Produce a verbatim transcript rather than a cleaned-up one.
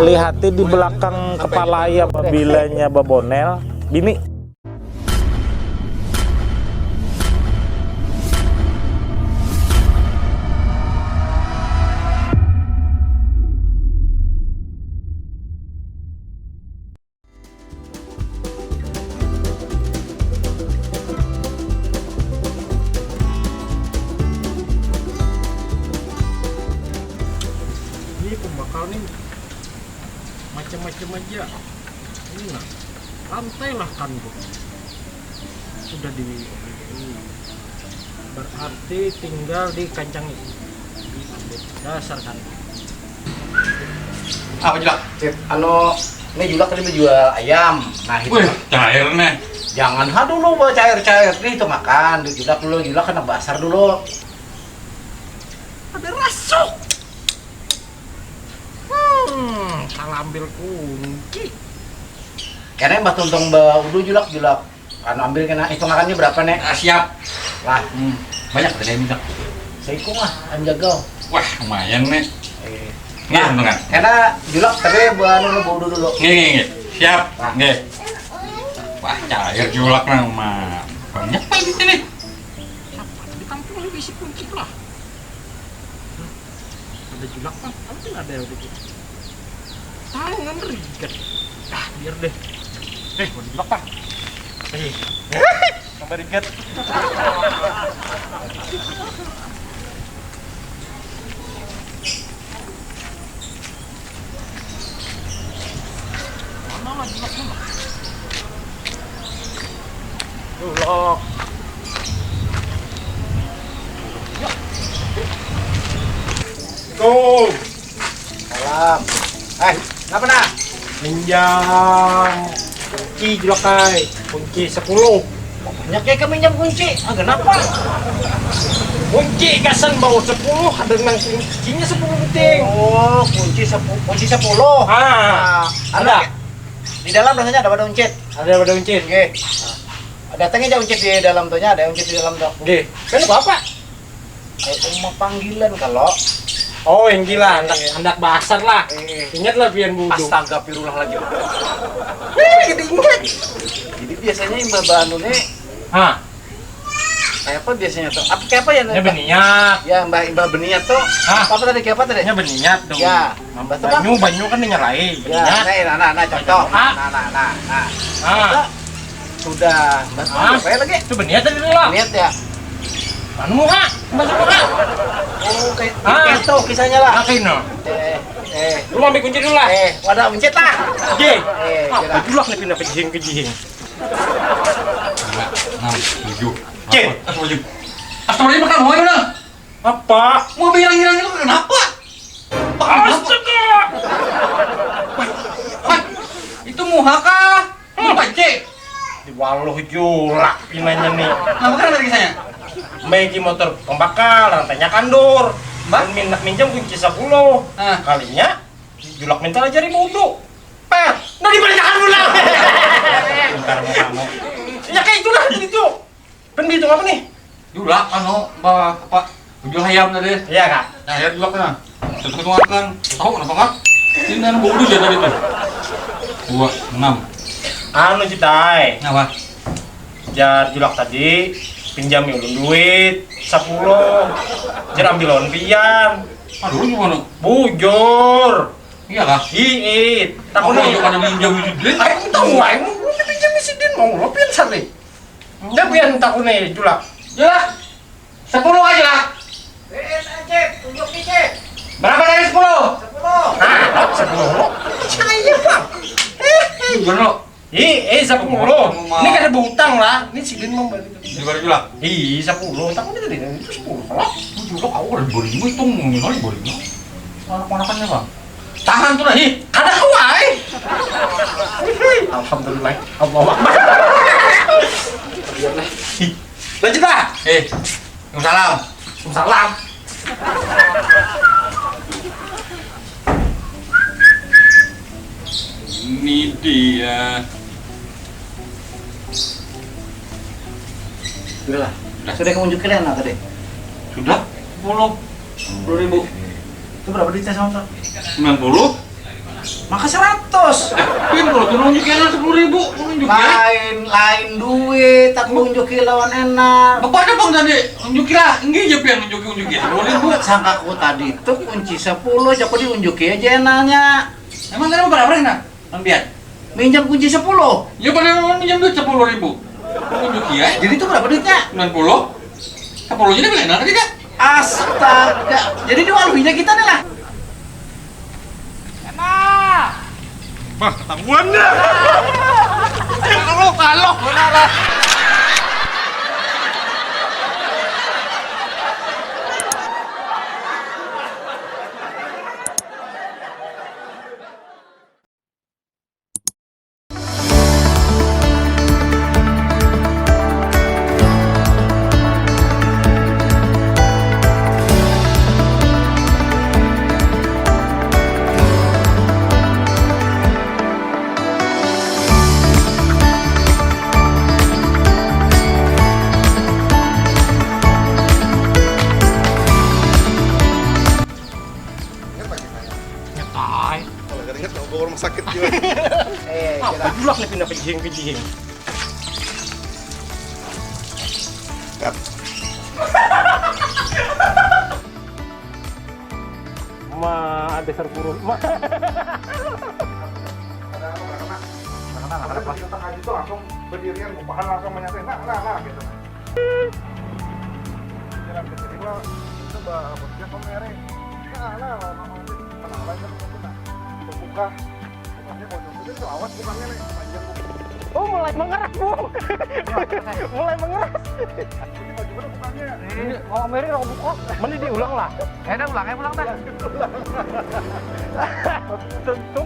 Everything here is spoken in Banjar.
Lihati di belakang kepala ayam, bilanya babonel, bini. Ini pembakal nih, macam-macam aja. Ini nah, lantai lah kan, Bu. Sudah di, berarti tinggal dikancangi. Dasar kan. Apa, Julak? Cip, anu, ini Julak tadi menjual ayam. Nah, itu. Wih, cair nih. Jangan ha dulu bawa cair-cair. Nih, itu makan. Duit Julak dulu, Julak kena basar dulu. Ada rasuk. Hmm, salah ambil kunci. Kena Mbah Tuntung ba udu Julak, Julak. Anu, ambil kena, hitung akannya berapa, Nek? Ah, siap. Lah. Hmm, banyak tadi minta. Seikung lah, ayam jagal. Wah, lumayan nih. Eh. Nah, hitungan. Kena Julak, tapi ba anu, ba udu dulu. Nggih, nggih, nggih. Siap. Nah. Nggih. Wah, cair Julak nang mah. Banyak banget ini. Siapa? Di kampung ini bisi kunci lah. Ada Julak, Pak. Apa pun ada yang begitu. Tangan rigat. Ah, biar deh. Eh, mau Julak, Pak. Eh. Tambah rigat. Mana lagi Julak, mana? Julak. Assalamualaikum. Salam. Eh, kenapa, nah? Minjam kunci, Julak ai. Kunci sepuluh. Banyak ya, kamu minjam kunci. Ah, kenapa? Kunci gasan bawa sepuluh, ada nang kuncinya sepuluh buting. Oh, kunci sepuluh, kunci sepuluh. Ah, nah, ada. Di dalam rasanya ada pada uncit. Ada pada uncit. Oke. Datang aja uncit di dalam tuh, ada uncit di dalam tuh. Oke. Kan apa? Eh, uma panggilan kalau. Oh, yang gila, handak, handak basar lah. Eh. Ingat lah pian budu. Astagfirullahaladzim. Eh, jadi ingat. Jadi biasanya imbah banu nih. Hah? Kayak apa biasanya tuh? Apa kayak apa ya? Ya berniat. Ya, imbah, imbah berniat tuh. Hah? Apa tadi, kayak apa tadi? Ya berniat dong. Ya. Banyu, banyu kan dinyalai. Ya, berniat. Nah, nah, nah, nah, contoh. Ah. Nah, nah, nah, nah. Ah. Contoh. Sudah. Hah? Apa ya lagi? Itu berniat tadi dulu lah. Niat ya. Anu muha, bahasa muha. Oh, kayak, ah, kayak itu kisahnya lah. Nah, kayak no. Eh, eh. Lu ambil kunci dulu lah. Eh, wadah mencet lah. Oke. Eh, ah, kira. Julak nih pindah ke jihing, ke jihing. Lima, enam, tujuh, delapan. Astagfirullahaladzim. Astagfirullahaladzim, makan, mau mana? Apa? Mau bilang-bilang itu kenapa? Astaga! Wah, itu muha kah? Muha, Cik. Di waluh Julak pinanya nih. Kenapa kan ada kisahnya? Megi motor pembakal, rantainya kandur. Mbak? Minta minjam kunci sepuluh. Ah. Kalinya, Julak minta ajari wudu. Pet. Nah, dibalikan pulang. Pintar mau kamu. Ya, kayak itulah tadi tuh. Kan dihitung apa nih? Julak, anu, apa, apa, jual ayam tadi. Iya, Kak. Nah, ya, Julak, nah. Terus makan. Tahu kenapa, Kak? Ini anu, bau hujan tadi tuh. Dua, enam. Anu, Citai. Apa? Jar Julak tadi, pinjam ulun duit, sepuluh. Jar ambil lawan pian. Aduh, gimana? Bujur. Iya, Kak? Iya. Takut. Apa aja pada minjam itu duit? Ayo, tahu, ayo, mau pinjam sidin, mau lo pian, Sarli. Dah pian takuni, Julak. Julak. Sepuluh aja lah. Eh, eh, Cek, tunjuk nih, Cek. Berapa tadi sepuluh? Sepuluh. Nah, sepuluh. Percaya, Bang. Eh, eh. Gimana lo? Ih, eh, sepuluh. Ini kada berutang lah. Ini sidin mau balik. Juga, Julak. Ih, sepuluh. Takuni tadi, itu sepuluh lah. Julak, aku ada dua ribu itu, mau nol, dua ribu. Anak-anakannya, Bang. Tahan tuh lah, hi. Kada kawa, eh. Alhamdulillah. Allahu Akbar. Lanjut lah. Eh, waalaikumsalam. Waalaikumsalam. Ini dia. Udah lah. Sudah kamu unjukin ya, nah, tadi? Sudah? Sepuluh. Sepuluh ribu. Itu berapa duitnya sama, Pak? Sembilan puluh. Maka seratus. Pin, kalau turun unjuki anak sepuluh ribu, unjuki ya. Lain, lain duit, aku unjuki lawan enak. Bapak ada bang tadi, unjuki lah, enggak aja pian unjuki, unjuki sepuluh ribu. Sangka aku tadi itu kunci sepuluh, jaku diunjuki aja enaknya. Emang tadi berapa enak? Ambian. Minjam kunci sepuluh. Ya pada minjam duit sepuluh ribu. Unjuki ya. Jadi itu berapa duitnya? Sembilan puluh. Sepuluh jadi beli enak tadi kak. Astaga. Jadi diwaluinya kita nih lah. Enak. Bah, ketahuan dah. Kalau kalau benar. Ingat lagi saya. Nyetai. Kalau ingat mau ke rumah sakit juga. Eh, ah, kita julak nih pindah ke jihing, ke jihing. Cut. Ma, ada serpuru. Ma. Ada apa, ada apa? Ada apa? Kita tengah itu langsung berdirian, bukan langsung menyatu. Nah, nah, nah, gitu. Jalan ke sini lo coba bosnya kau mereng. Nah, nah, lo mau mana lagi aku pernah membuka. Bukannya mau jemput itu awas bukannya nih panjang. Oh, mulai mengeras, Bu. Mulai mengeras. Ini mau gimana bukannya? Ini mau mereng aku buka. Mending diulang lah. Eh, dah ulang, eh, ulang dah. Tentu